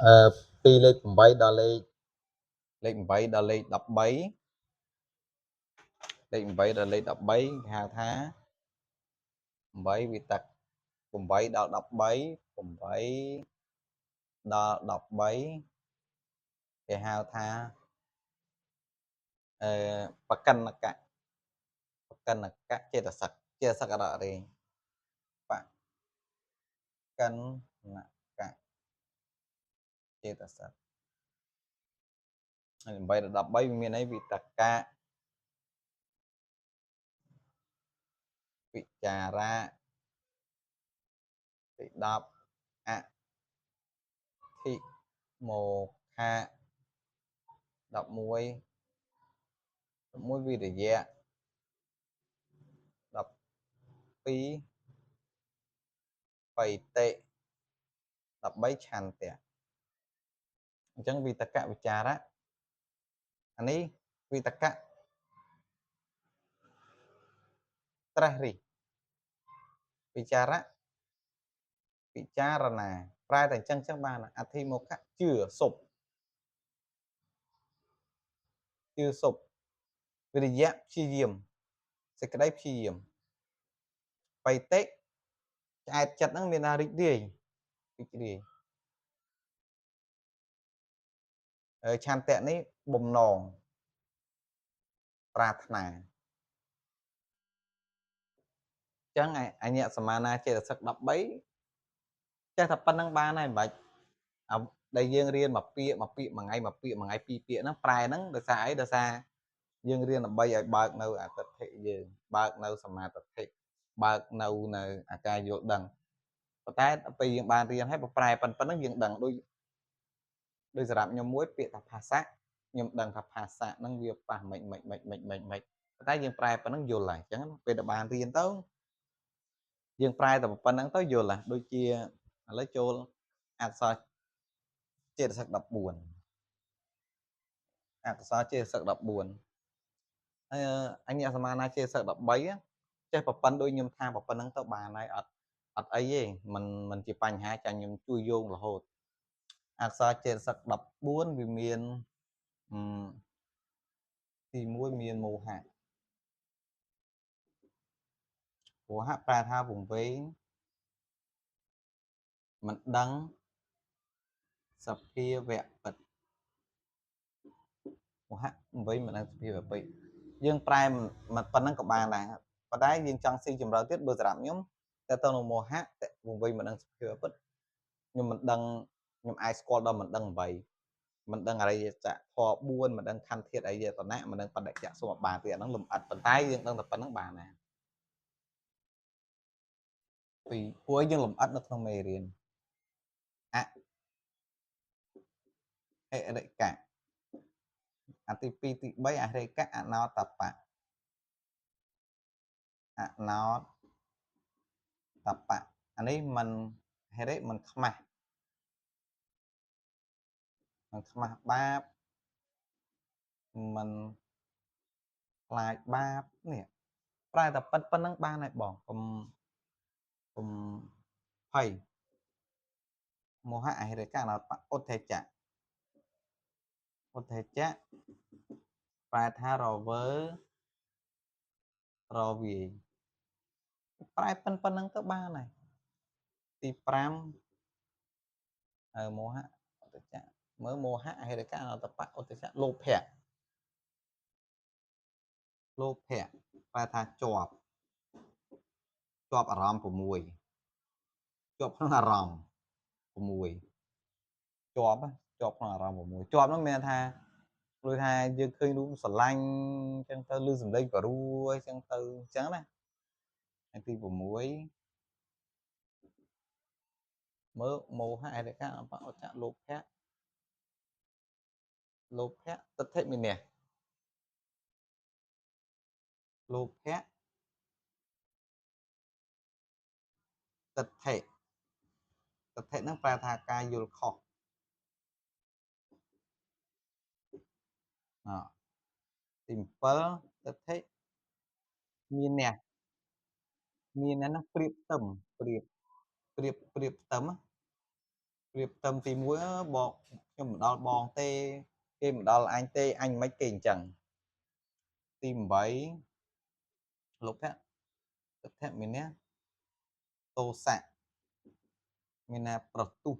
អឺពីលេខ8ដល់លេខ8ដល់លេខ13លេខ8ដល់លេខ13គេហៅថា8វិតក8ដល់13 8ដល់13គេហៅថាអឺបកិនកៈបកិនកៈចេតសិកចេតសិកអត់ទេបកិនកៈចេតសិកហើយ8ដល់13វាមានអីវិតកៈវិចារៈទី10អធិមោខៈ11 11វិរិយៈ12បៃតិ13ឆន្ទៈអញ្ចឹងវិតកវិចារៈអានេះវិតកៈត្រេះរិះវិចារៈពិចារណាប្រែតែអញ្ចឹងចឹងបានអធិមោខៈជឿសុបជឿសុបវិរិយៈព្យាយាមសេចក្តីព្យាយាមបៃតិឆ្អែតចិត្តហ្នឹងមានថារីករាយរីករាយហើយឆន្ទៈនេះបំណងប្រាថ្នាចឹងអញ្ញសមានាចេតសិក13ចេះតែប៉ុណ្្នឹងបានហើយមិនបាច់ដែលយើងរៀនមួយពាក្យមួយពាក្យមួយថ្ងៃមួយពាក្យមួយថ្ងៃពីរពាក្យហ្នឹងប្រែហ្នឹងដោយសារអីដោយសារយើងរៀនដើម្បីឲ្យបើកនៅអតិថិយើងបើកនៅសមាទិដ្ឋិបើកនៅអាការយល់ដឹងប៉ុន្តែពេលយើងបានរៀនហើយប្រែប៉ុណ្្នឹងយើងដឹងដូចសម្រាប់ខ្ញុំមួយពាក្យថាភាសាខ្ញុំដឹងថាភាសាហ្នឹងវាប៉ះមិនមិនមិនមិនមិនមិនប៉ុន្តែយើងប្រែប៉ុណ្្នឹងយល់ហើយអញ្ចឹងពេលដែលបានរៀនទៅយើងប្រែតែប៉ុណ្្នឹងទៅយល់ហើយដូចជាឥឡូវចូលអក្សរចេតសិក14អក្សរចេតសិក14ហើយអញ្ញសមានាចេតសិក13ចេះប្រប៉ិនដូចខ្ញុំថាប្រប៉ិនហ្នឹងទៅបានហើយអត់អីទេមិនជាបញ្ហាចាខ្ញុំជួយយោងរហូតអក្សរចេតសិក14វាមានទី1មានមោហៈមោហៈប្រែថាវង្វេងមិនដឹងសភាវៈពិតមោហៈវង្វេងមិនដឹងសភាវៈពិតយើងប្រែមិនប៉ុណ្្នឹងក៏បានដែរប៉ុន្តែយើងចង់ស៊ីជម្រៅទៀតបើសម្រាប់ខ្ញុំតែទៅនឹងមោហៈវង្វេងមិនដឹងសភាវៈពិតខ្ញុំមិនដឹងខ្ញុំអាចស្គាល់ដល់មិនដឹង8មិនដឹងអរិយសច្ចធម៌4មិនដឹងខន្ធធាតុអរិយតនៈមិនដឹងបដិច្ចសមុប្បាទទៀតអាហ្នឹងលំអិតប៉ុន្តែយើងដឹងតែប៉ុណ្្នឹងបានដែរពីព្រោះយើងលំអិតនៅក្នុងមេរៀនអហិរិកៈអាទី2ទី3អហិរិកៈអណោតបៈអណោតបៈអានេះមិនហិរិមិនខ្មាស់មិនខ្មាស់បាបមិនខ្លាចបាបនេះប្រែតែប៉ុណ្្នឹងបានហើយបងកុំភ័យមោហៈអហិរិកៈអណោតបៈឧទ្ធេចៈឧទ្ធេចៈប្រែថារវើរវាយប្រែប៉ុណ្្នឹងទៅបានហើយទី5ហើយមោហៈឧទ្ធេចៈមើលមោហៈអហិរិកៈអណោតបៈឧទ្ធេចៈលោភៈលោភៈប្រែថាជាប់អារម្មណ៍6ជាប់ក្នុងអារម្មណ៍6ជាប់ក្នុងអារម្មណ៍6ជាប់ហ្នឹងមានថាដូចថាយើងឃើញរូបស្រឡាញ់អញ្ចឹងទៅឮសំឡេងបរួយអញ្ចឹងទៅអញ្ចឹងណាហើយទី6មើលមោហៈអរិកៈអបឧច្ចៈលោភៈលោភៈទិដ្ឋិមិនះលោភៈទិដ្ឋិទិដ្ឋិហ្នឹងប្រែថាការយល់ខុសទី7ទិដ្ឋិមានអ្នកមានអ្នកហ្នឹងប្រៀបផ្ទឹមប្រៀបផ្ទឹម ប្រៀបផ្ទឹមទី1បងខ្ញុំមិនដល់បងទេគេមិនដល់អញទេអញមិនគេអញ្ចឹងទី8លោភៈទិដ្ឋិមានណាទោសៈមានណាប្រទុះ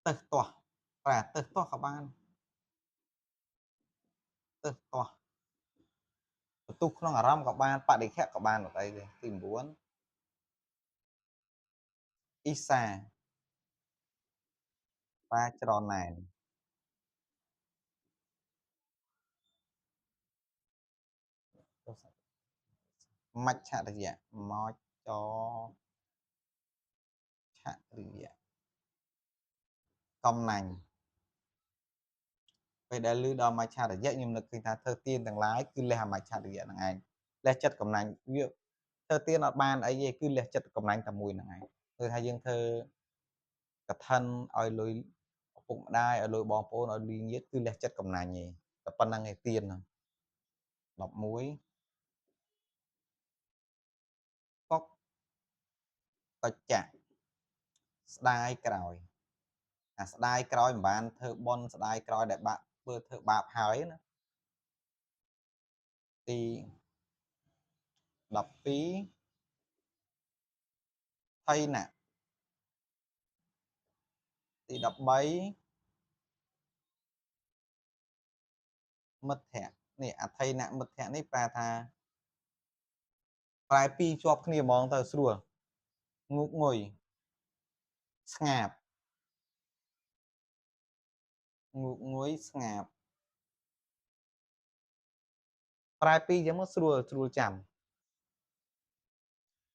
ទឹះទាស់ប្រាទឹះទាស់ក៏បានទឹះទាស់ប្រទុះក្នុងអារម្មណ៍ក៏បានបដិខៈក៏បានអត់អីទេទី9អ៊ីសាបាច្រណែនមច្ឆរិយៈមកចឆរិយៈកំណាញ់ពេលដែលឮដល់មច្ឆរិយៈខ្ញុំនឹកឃើញថាធ្វើទានទាំងឡាយគឺលះមច្ឆរិយៈហ្នឹងឯងលះចិត្តកំណាញ់វាធ្វើទានអត់បានអីទេគឺលះចិត្តកំណាញ់តែមួយហ្នឹងឯងគឺថាយើងធ្វើកឋិនឲ្យលុយឪពុកម្ដាយឲ្យលុយបងប្អូនឲ្យលុយញាតិគឺលះចិត្តកំណាញ់ឯងតែប៉ុណ្្នឹងឯងទានហ្នឹង11កុកកច្ចៈស្ដាយក្រោយអាស្ដាយក្រោយមិនបានធ្វើបុណ្យស្ដាយក្រោយដែលបាក់ធ្វើបាបហើយណាទី12ថៃណៈទី13មិត្តភៈនេះអថៃណៈមិត្តភៈនេះប្រែថាប្រែពីរជាប់គ្នាហ្មងទៅស្រួលងូកងុយស្ងាបងូកងុយស្ងាបប្រែពីរចឹងមកស្រួលស្រួលចាំ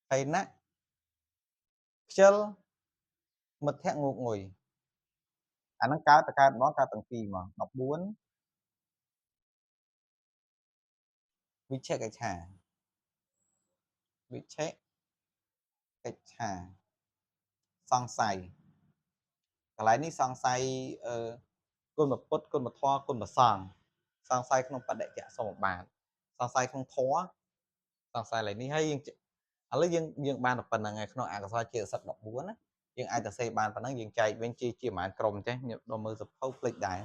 ថៃណៈខ្ជិលមិត្តភៈងូកងុយអាហ្នឹងកើតទៅកើតហ្មងកើតទាំងពីរហ្មង14វិឆេកិច្ឆាវិឆេកិច្ឆាសង្ស័យកន្លែងនេះសង្ស័យគុណពុទ្ធគុណធម៌គុណសង្ឃសង្ស័យក្នុងបដិច្ចសមុបាទសង្ស័យក្នុងធម៌សង្ស័យឡើយនេះហើយយើងឥឡូវយើងបានតែប៉ុណ្្នឹងហើយក្នុងអកុសលចេតសិក14ណាយើងអាចទៅសេបានប៉ុណ្ណឹងយើងចែកវិញជាប្រហែលក្រុមចេះខ្ញុំដល់មើលសភៅភ្លេចដែរ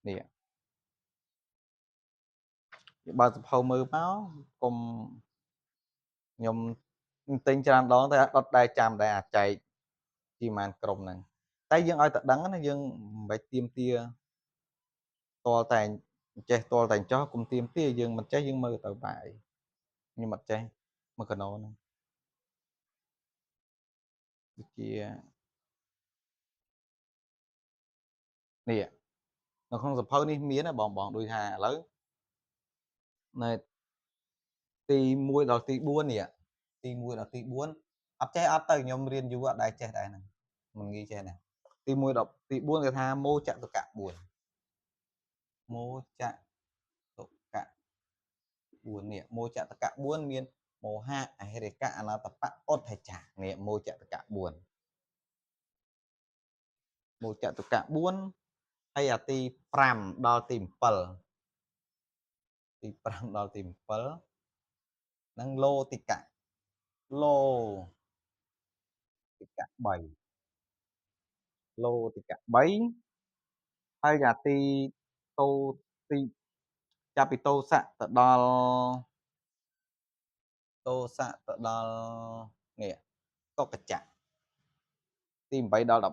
នេះបើសភៅមើលមកកុំខ្ញុំទិញច្រើនដងតែអត់ដែរចាំដែរអាចែកជាប្រហែលក្រុមហ្នឹងតែយើងឲ្យតែដឹងណាយើងមិនបាច់ទៀមទាតលតែចេះតលតែចោះកុំទៀមទាយើងមិនចេះយើងមើលទៅបាយខ្ញុំអត់ចេះមកកណោហ្នឹងដូចជានេះនៅក្នុងសភៅនេះមានណាបងបងដូចថាឥឡូវនៅទី1ដល់ទី4នេះទី1ដល់ទី4អត់ចេះអត់ទៅខ្ញុំរៀនយូរអត់ដែរចេះដែរហ្នឹងមិនងាយចេះណាទី1ដល់ទី4គេថាមោចតុកៈ4មោចតុកៈ4នេះមោចតុកៈ4មានមោហៈអហិរិកៈអនតបៈឧទ្ធចៈនេះមោចតុកៈ4មោចតុកៈ4ហើយអាទី5ដល់ទី7ទី5ដល់ទី7ហ្នឹងលោតិកៈលោតិកៈ3លោតិកៈ3ហើយអាទីតោទីចាប់ពីតោសៈទៅដល់តោសៈទៅដល់នេះកុកចៈទី8ដល់11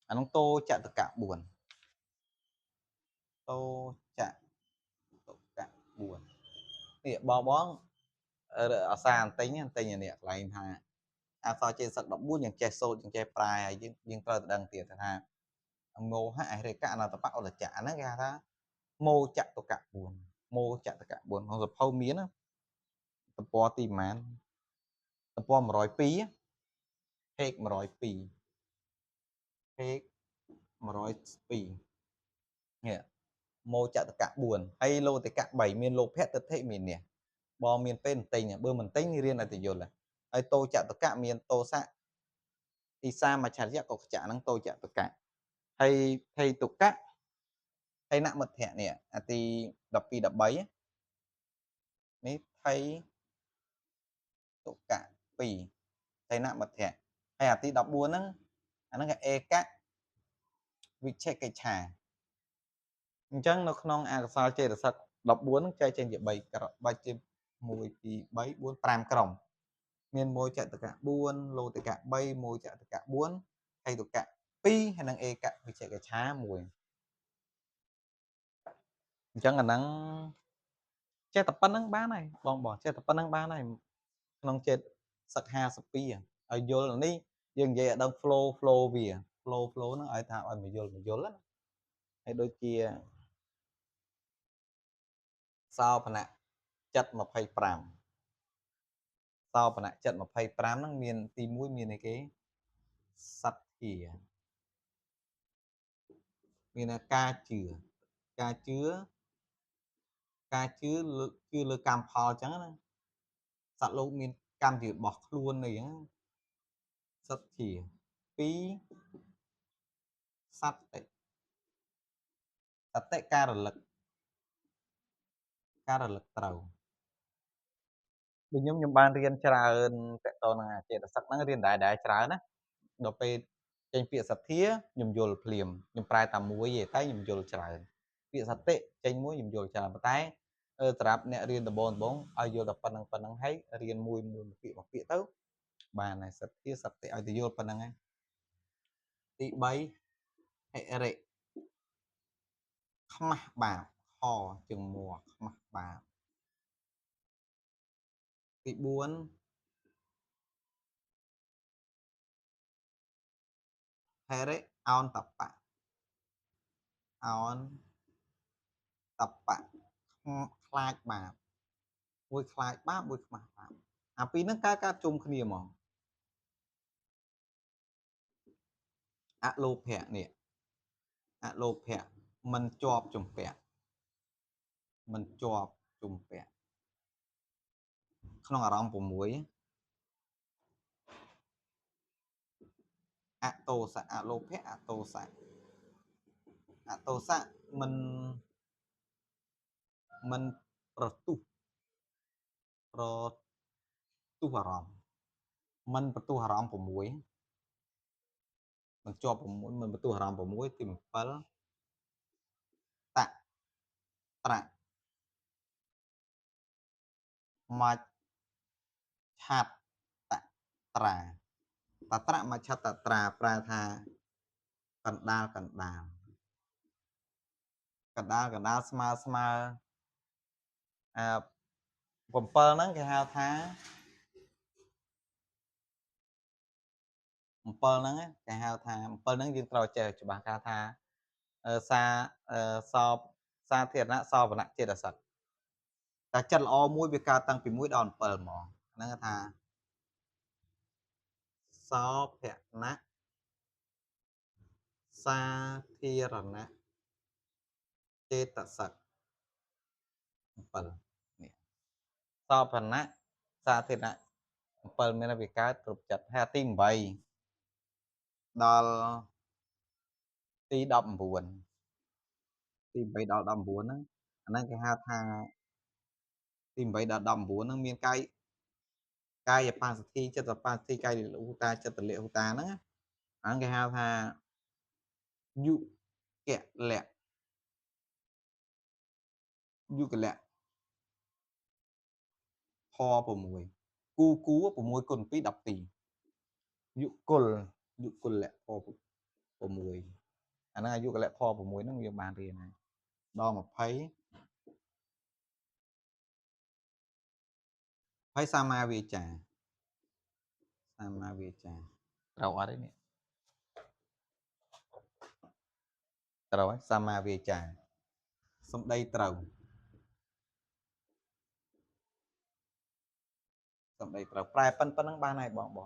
អានោះតោចតុកៈ4តោចតុកៈ4នេះបងបងអាសាអន្ទិញអន្ទិញនេះកន្លែងថាអក្សរចេតសិក14យើងចេះសូត្រយើងចេះប្រែហើយយើងត្រូវតែដឹងទៀតថាមោហៈអរិកៈអនតបៈឧត្តចៈអាហ្នឹងគេហៅថាមោចតុកៈ4មោចតុកៈ4ក្នុងសភៅមានណាទំព័រទីប៉ុន្មានទំព័រ102ពេក102ពេក102នេះមោចតុកៈ4ហើយលោតិកៈ3មានលោភៈទិដ្ឋិមាននេះបងមានពេលទិញបើមិនទិញរៀនឲ្យតែយល់ហើយតោចតុកៈមានតោសៈអ៊ីសាមច្ឆរិយៈកុកចៈហ្នឹងតោចតុកៈហើយថៃតុកៈថៃនមិត្តៈនេះអាទី12 13នេះថៃតុកៈ2 ថីនមទ្ធៈហើយអាទី14ហ្នឹងអាហ្នឹងគេឯកវិឆកិច្ឆាអញ្ចឹងនៅក្នុងអកុសលចេតសិក14ហ្នឹងចែកចេញជា3ក្រុមបាច់ជា1 2 3 4 5ក្រុមមាន1ចតកៈ4លោតិកៈ3 1ចតកៈ4ហេតុកៈ2ហើយនិងឯកវិឆកិច្ឆា1អញ្ចឹងអាហ្នឹងចេះតែប៉ុណ្្នឹងបានហើយបងចេះតែប៉ុណ្្នឹងបានហើយក្នុងចេតសិក52ឲ្យយល់នេះយើងនិយាយឲ្យដឹង flow វា flow ហ្នឹងឲ្យថាឲ្យមកយល់ណាហើយដូចជាសោភនៈចិត្ត25សោភនៈចិត្ត25ហ្នឹងមានទី1មានអីគេសទ្ធាមានការជឿការជឿការជឿជឿលើកម្មផលអញ្ចឹងណាសត្វលោកមានកម្មជារបស់ខ្លួនអីចឹងសទ្ធា2សតិសតិការរលឹកត្រូវដូចខ្ញុំបានរៀនច្រើនតកតនឹងអាចេតសិកហ្នឹងរៀនដែរច្រើនណាដល់ពេលចេញពាក្យសទ្ធាខ្ញុំយល់ភ្លាមខ្ញុំប្រែតែមួយទេតែខ្ញុំយល់ច្រើនពាក្យសតិចេញមួយខ្ញុំយល់ច្រើនប៉ុន្តែសម្រាប់អ្នករៀនដំបូងឲ្យយល់តែប៉ុណ្្នឹងហើយរៀនមួយពាក្យមួយពាក្យទៅបានហើយសទ្ធាសតិឲ្យទៅយល់ប៉ុណ្្នឹងហើយទី3ហិរិខ្មាស់បាបខជើងមួខ្មាស់បាបទី4ហិរិអោនតបៈអោនតបៈខ្លាចបាបមួយខ្លាចបាបមួយខ្មាស់បាបអាពីរហ្នឹងកើតជុំគ្នាហ្មងអលោភៈនេះអលោភៈមិនជាប់ជំពាក់មិនជាប់ជំពាក់ក្នុងអារម្មណ៍6អតោសៈអលោភៈអតោសៈអតោសៈមិនប្រទុះអារម្មណ៍មិនប្រទុះអារម្មណ៍6មិនជាប់6មិនប្រទុះអារម្មណ៍6ទី7តត្រៈមច្ឆតត្រាតត្រៈមច្ឆតត្រាប្រែថាកណ្ដាលកណ្ដាលកណ្ដាលកណ្ដាលស្មើអា7ហ្នឹងគេហៅថា7ហ្នឹងគេហៅថា7ហ្នឹងយើងត្រូវចេះច្បាស់ថាសាសោសាធារណៈសោវនៈចេតសិកតែចិត្តល្អមួយវាកើតតាំងពី1ដល់7ហ្មងហ្នឹងថាសោភនៈសាធារណៈចេតសិក7នេះសោភនៈសាធារណៈ7មានវាកើតគ្រប់ចិត្តហើយទី8ដល់ទី19ទី8ដល់19ហ្នឹងអាហ្នឹងគេហៅថាទី8ដល់19ហ្នឹងមានកាយបាសទ្ធិចិត្តបាសទ្ធិកាយលហូតាចិត្តលហូតាហ្នឹងអាហ្នឹងគេហៅថាយុគលៈយុគលៈធ6គូ6គុណ2 12យុគលលៈធ6អាហ្នឹងអាយុគលៈធ6ហ្នឹងយើងបានរៀនហើយដល់20ហើយសមាវាចាសមាវាចាត្រូវអត់ទេនេះត្រូវហើយសមាវាចាសំដីត្រូវសំដីត្រូវប្រែប៉ុណ្្នឹងបានហើយបង21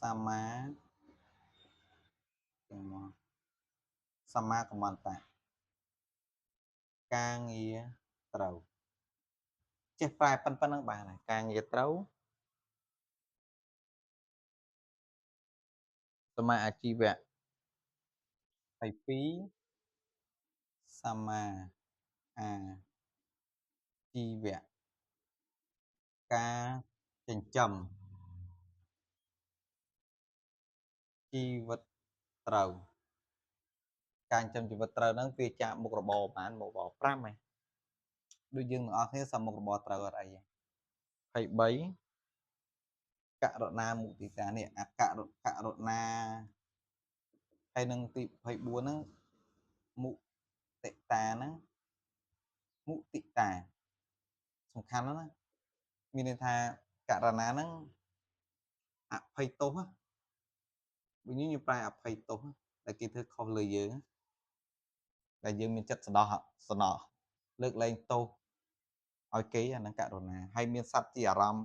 សមាសមាកមន្តៈការងារត្រូវចេះប្រែប៉ុណ្្នឹងបានហើយការងារត្រូវសមាអាជីវៈ22សមាអាជីវៈ ការចិញ្ចឹមជីវិតត្រូវការចិញ្ចឹមជីវិតត្រូវហ្នឹងវាចាក់មុខរបរបានមុខរបរ5ហ្នឹងដូចយើងទាំងអស់គ្នាសមមុខរបរត្រូវអត់អី23ករណាមុទិតានេះអករណាហើយនឹងទី24ហ្នឹងមុទិតាហ្នឹងមុទិតាសំខាន់ណាស់ណាមានន័យថាករណាហ្នឹងអភ័យទោសវិញខ្ញុំប្រែអភ័យទោសដែលគេធ្វើខុសលើយើងដែលយើងមានចិត្តសន្តោសសណោលើកលែងទោសឲ្យគេអាហ្នឹងករណាហើយមានសត្វជាអារម្មណ៍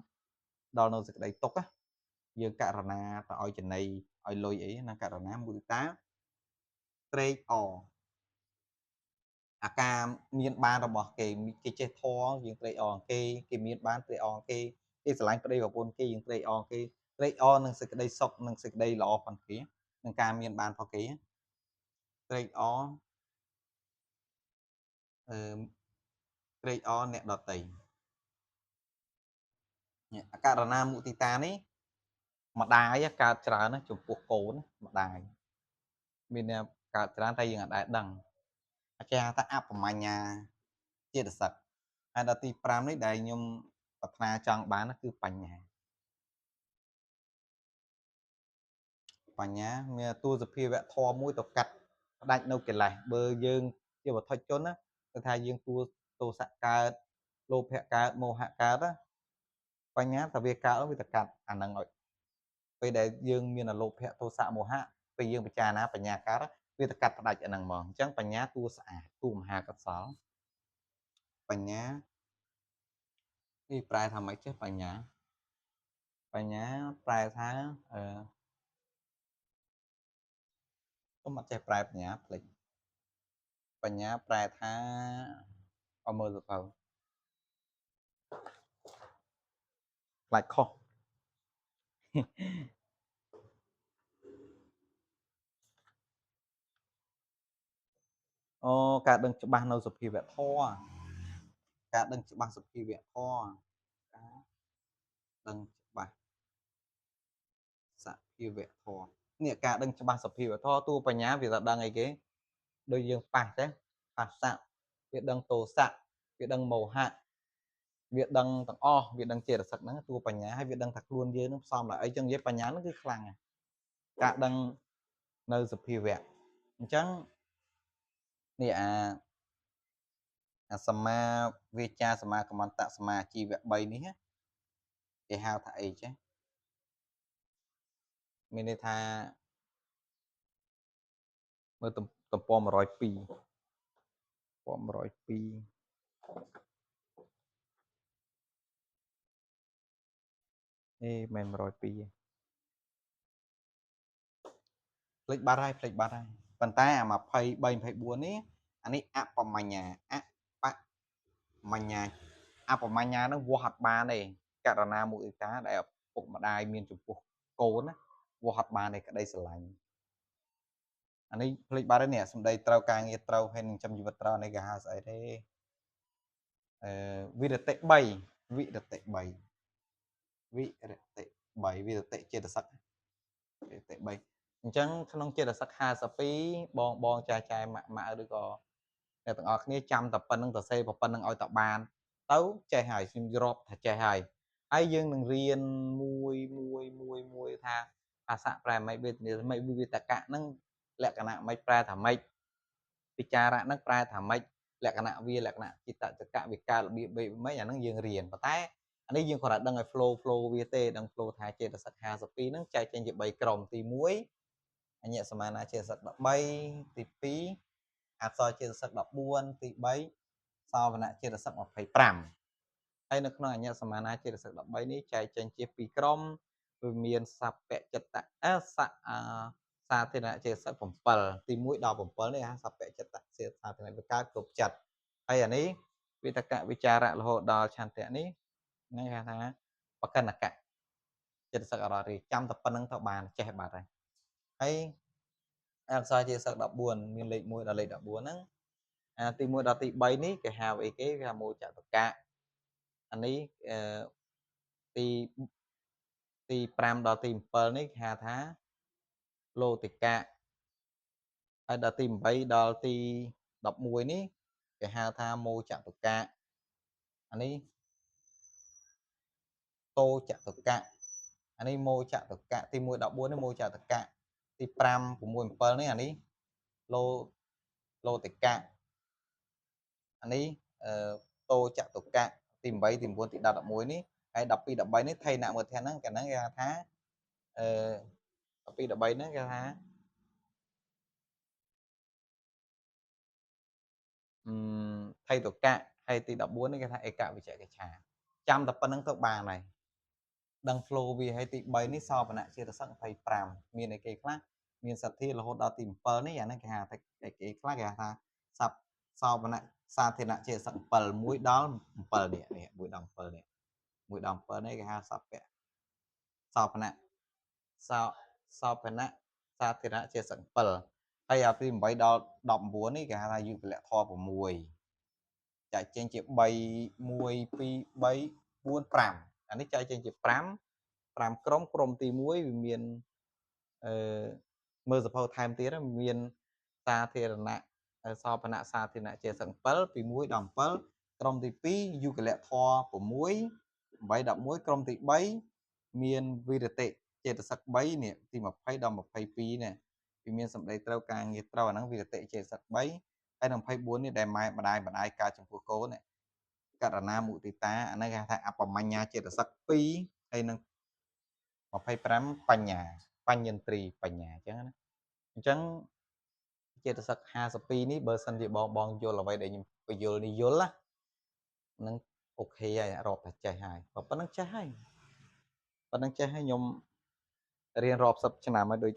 ដល់នៅសេចក្តីទុក្ខយើងករណាទៅឲ្យចំណីឲ្យលុយអីហ្នឹងករណាមុទិតាត្រេកអរអាការមានបានរបស់គេគេចេះធម៌យើងត្រេកអរគេគេមានបានត្រេកអរគេគេស្រឡាញ់ប្តីប្រពន្ធគេយើងត្រេកអរគេត្រេកអរនឹងសេចក្តីសុខនិងសេចក្តីល្អផងគេនឹងការមានបានផងគេត្រេកអរអឺត្រេកអរអ្នកដតីអករណាមុទិតានេះម្ដាយកើតច្រើនណាចំពោះកូនម្ដាយមានអ្នកកើតច្រើនតែយើងអត់ដែលដឹងគេហៅថាអបមញ្ញាចេតសិកហើយដល់ទី5នេះដែលខ្ញុំប្រាថ្នាចង់បានគឺបញ្ញាបញ្ញាមានតួសភាវៈធម៌មួយទៅកាត់ផ្ដាច់នៅកិលេសបើយើងជាវត្ថុជនណាគឺថាយើងតួទោសៈកើតលោភៈកើតមោហៈកើតណាបញ្ញាតែវាកើតវាទៅកាត់អាហ្នឹងឲ្យពេលដែលយើងមានលោភៈទោសៈមោហៈពេលយើងពិចារណាបញ្ញាកើតវាទៅកាត់ផ្ដាច់អាហ្នឹងហ្មងអញ្ចឹងបញ្ញាតួស្អាតតួមហាកុសលបញ្ញានេះប្រែថាម៉េចចេះបញ្ញាបញ្ញាប្រែថាអឺខ្ញុំអត់ចេះប្រែបញ្ញាភ្លេចបញ្ញាប្រែថាអមើលសភៅខ្លាចខុសអូការដឹងច្បាស់នៅសភាវៈធម៌ការដឹងច្បាស់សភាវៈធម៌ការដឹងច្បាស់សភាវៈធម៌នេះការដឹងច្បាស់សភាវៈធម៌តួបញ្ញាវាទៅដឹងអីគេដូចយើងប៉ះទេប៉ះសៈវាដឹងទោសៈវាដឹងមោហៈវាដឹងទាំងអស់វាដឹងចេតសិកហ្នឹងតួបញ្ញាហើយវាដឹងថាខ្លួនយើងនឹងផ្សំដល់អីចឹងនិយាយបញ្ញាហ្នឹងគឺខ្លាំងណាស់ការដឹងនៅសភាវៈអញ្ចឹងនេះអាសម្មាវាចាសម្មាកម្មន្តៈសម្មាជីវៈ3នេះគេហៅថាអីចេះមានន័យថាមើលទំព័រ102ទំព័រ102អេមែន102ភ្លេចបាត់ហើយភ្លេចបាត់ហើយប៉ុន្តែអា23 24នេះអានេះអបមញ្ញាអបមញ្ញាអបមញ្ញានឹងវាស់អត់បានទេករណាមុទិតាដែលឪពុកម្ដាយមានចំពោះកូនណាវាស់អត់បានទេក្តីស្រឡាញ់អានេះភ្លេចបាត់ហើយនេះសម្ដីត្រូវការងារត្រូវហើយនឹងចំជីវិតត្រូវនេះគេហៅស្អីទេអឺវិរតិ3វិរតិ3វិរតិ3វិរតិចេតសិកវិរតិ3អញ្ចឹងក្នុងចេតសិក52បងបងចែចែម៉ាក់ម៉ាក់ឬក៏អ្នកទាំងអស់គ្នាចាំតែប៉ុណ្្នឹងសរសេរប៉ុណ្្នឹងឲ្យតបានទៅចេះហើយខ្ញុំរាប់ថាចេះហើយហើយយើងនឹងរៀនមួយមួយមួយមួយថាភាសាប្រែម៉េចវេទនាម៉េចវិតកៈហ្នឹងលក្ខណៈម៉េចប្រែថាម៉េចពិចារៈហ្នឹងប្រែថាម៉េចលក្ខណៈវាលក្ខណៈចិត្តចកៈវិការរបៀបបេម៉េចអាហ្នឹងយើងរៀនប៉ុន្តែអានេះយើងគ្រាន់តែដឹងឲ្យ flow វាទេដឹង flow ថាចេតសិក52ហ្នឹងចែកចេញជា3ក្រុមទី1អញ្ញសមានាចេតសិក13ទី2អក្សរចេតសិក14ទី3សវនៈចេតសិក25ហើយនៅក្នុងអញ្ញសមានាចេតសិក13នេះចែកចេញជា2ក្រុមវាមានសពចិត្តអសសាធារណចេតសិក7ទី1ដល់7នេះហៅសពចិត្តសេសាធារណវិកើតគ្រប់ចិត្តហើយអានេះវិតកវិចារៈរហូតដល់ឆន្ទៈនេះហ្នឹងគេថាបកណកៈចេតសិកអររិចាំតែប៉ុណ្្នឹងទៅបានចេះបាត់ហើយហើយអក្សរចេតសិក14មានលេខ1ដល់លេខ14ហ្នឹងអាទី1ដល់ទី3នេះគេហៅអីគេគេហៅមោចតកៈអានេះអឺ ទីទី5ដល់ទី7នេះគេហៅថាលោតិកៈហើយដល់ទី8ដល់ទី11នេះគេហៅថាមោចតុកៈអានេះតោចតុកៈអានេះមោចតុកៈទី1 14នេះមោចតុកៈទី5 6 7នេះអានេះលោលោតិកៈអានេះអឺតោចតុកៈទី8ទី9ទី10 11នេះហើយ12 13នេះថៃនមធានហ្នឹងកាលហ្នឹងគេហៅថាអឺ12 13ហ្នឹងគេថាអឺថៃតកៈហើយទី14នេះគេថាឯកវិជ្ជកិច្ឆាចាំតែប៉ុណ្្នឹងទៅបានហើយដឹង flow វាហើយទី3នេះសោបនៈចេតសិក25មានអីគេខ្លះមានសទ្ធារហូតដល់ទី7នេះអាហ្នឹងគេហៅថាអីគេខ្លះគេហៅថាសັບសោបនៈសាធារណៈចេតសិក7 1ដល់7នេះនេះ1ដល់7នេះ1ដល់7នេះគេហៅសពៈសោបនៈសោសោបនៈសាធារណៈចេតសិក7ហើយអាទី8ដល់19នេះគេហៅថាយុគលធម៌6ចែកចេញជា3 1 2 3 4 5អានេះចែកចេញជា5 5ក្រុមក្រុមទី1វាមានអឺមើលសភៅថែមទៀតមានសាធារណៈសោបនៈសាធារណៈចេតសិក7ពី1ដល់7ក្រុមទី2យុគលធម៌6 8 11ក្រុមទី3មានវិរតិចេតសិក3នេះទី20ដល់22នេះវាមានសម្ដីត្រូវការងារត្រូវអាហ្នឹងវិរតិចេតសិក3ហើយនឹង24នេះដែលម៉ែម្ដាយម្ដាយកើតចំពោះកូននេះករណាមុទិតាអាហ្នឹងគេហៅថាអបមញ្ញាចេតសិក2ហើយនឹង25បញ្ញាបញ្ញន្ទ្រីបញ្ញាអញ្ចឹងណាអញ្ចឹងចេតសិក52នេះបើសិនជាបងបងយល់អ្វីដែលខ្ញុំបញ្យល់នេះយល់ណានឹងអូខេហើយរាប់តែចេះហើយបើប៉ុណ្្នឹងចេះហើយប៉ុណ្្នឹងចេះហើយខ្ញុំរៀនរាប់សិបឆ្នាំហើយដូច